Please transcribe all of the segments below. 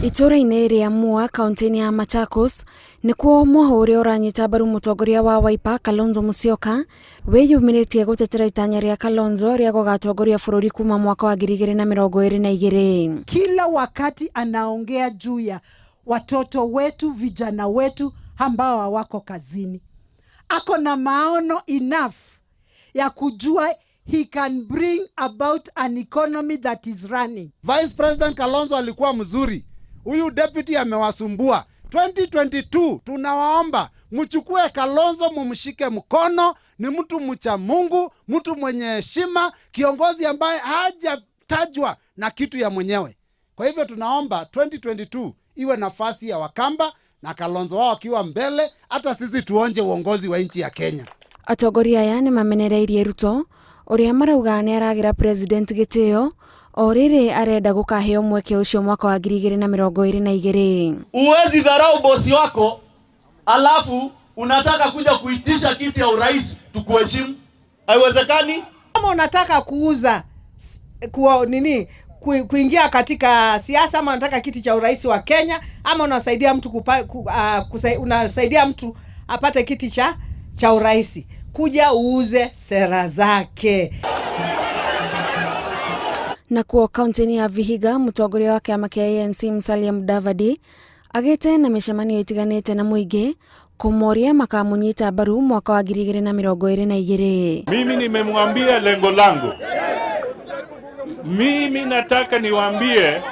Itũra-inĩ rĩa Mua kaunti-inĩ ya Machakos nĩkuo mwaho ũrĩa ũranyita mbaru mũtongoria wa Wiper Kalonzo Musyoka wĩyumĩrĩtie gũtetera itanya rĩa Kalonzo rĩa gũgatongoria bũrũri kuma mwaka wa 2022. Kila wakati anaongea juu ya watoto wetu, vijana wetu ambao hawako kazini. Ako na maono enough ya kujua he can bring about an economy that is running. Vice President Kalonzo alikuwa mzuri, huyu deputy amewasumbua. 2022 tunawaomba mchukue Kalonzo, mumshike mkono. Ni mtu mcha Mungu, mtu mwenye heshima, kiongozi ambaye hajatajwa na kitu ya mwenyewe. Kwa hivyo tunaomba 2022 iwe nafasi ya Wakamba na Kalonzo wao akiwa mbele, hata sisi tuonje uongozi wa nchi ya Kenya. Atongoria aya nĩ mamenereirie Ruto ũrĩa marauga nĩ aragĩra president gĩtĩo o rĩrĩ arenda gũkaheo mweke ũcio mwaka wa 2022. Uwezi dharau bosi wako alafu unataka kuja kuitisha kiti ya urais tukuheshimu. Haiwezekani. Kama unataka kuuza nini kuingia katika siasa ama unataka kiti cha urais wa Kenya ama unasaidia mtu unasaidia mtu apate kiti cha urais, kuja uuze sera zake. Nakuo kaunti-inĩ ya Vihiga mũtongoria wa kĩama kĩa ANC Musalia Mudavadi agĩte na mĩcemanio ĩtiganĩte na mũingĩ kũmoria makamũnyita mbaru mwaka wa 2022. Mimi nimemwambia lengo langu. Mimi nataka niwaambie,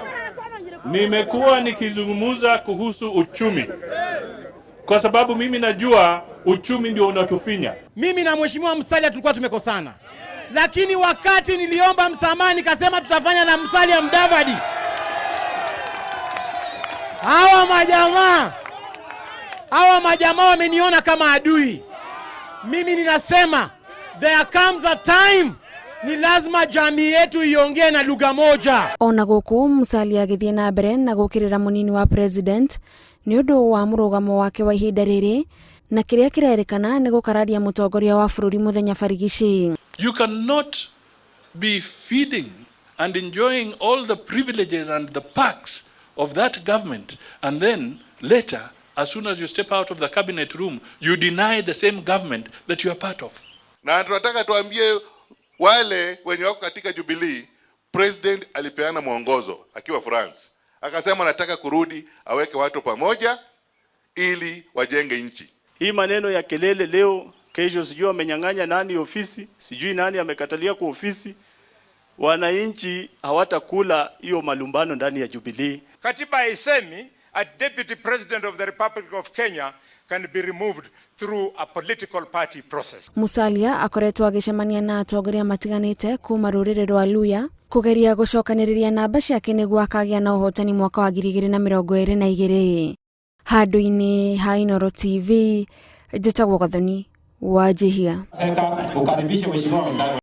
nimekuwa nikizungumza kuhusu uchumi kwa sababu mimi najua uchumi ndio unatufinya. Mimi na Mheshimiwa Musalia tulikuwa tumekosana, lakini wakati niliomba msamaha nikasema tutafanya na Musalia Mudavadi, hawa majamaa wameniona kama adui. Mimi ninasema there comes a time ni lazima jamii yetu iongee na lugha moja. Ona gũkũ Musalia agĩthiĩ na mbere na gũkĩrĩra mũnini wa president nĩ ũndũ wa mũrũgamo wake wa ihinda rĩrĩ na kĩrĩa kĩrerĩkana nĩ gũkararia mũtongoria wa bũrũri mũthenya barigici. You cannot be feeding and enjoying all the privileges and the perks of that government and then later, as soon as you step out of the cabinet room, you deny the same government that you are part of. Na tunataka tuambie wale wenye wako katika Jubilee, President alipeana mwongozo akiwa France, akasema anataka kurudi aweke watu pamoja ili wajenge nchi. Hii maneno ya kelele leo, kesho sijui amenyang'anya nani ofisi, sijui nani amekatalia kwa ofisi. Wananchi hawatakula hiyo malumbano ndani ya Jubilee. Katiba haisemi a deputy president of the Republic of Kenya can be removed through a political party process. Musalia akoretwo agĩcemania na atongoria matiganĩte kuma rũrĩrĩ rwa Luya kũgeria gũcokanĩrĩria namba ciake nĩguo akagĩa na ũhotani mwaka wa 2022. Handũ-inĩ ha Inooro TV, njĩtagwo Gathoni wa Njihia. Ukaribishe mheshimiwa wenzako.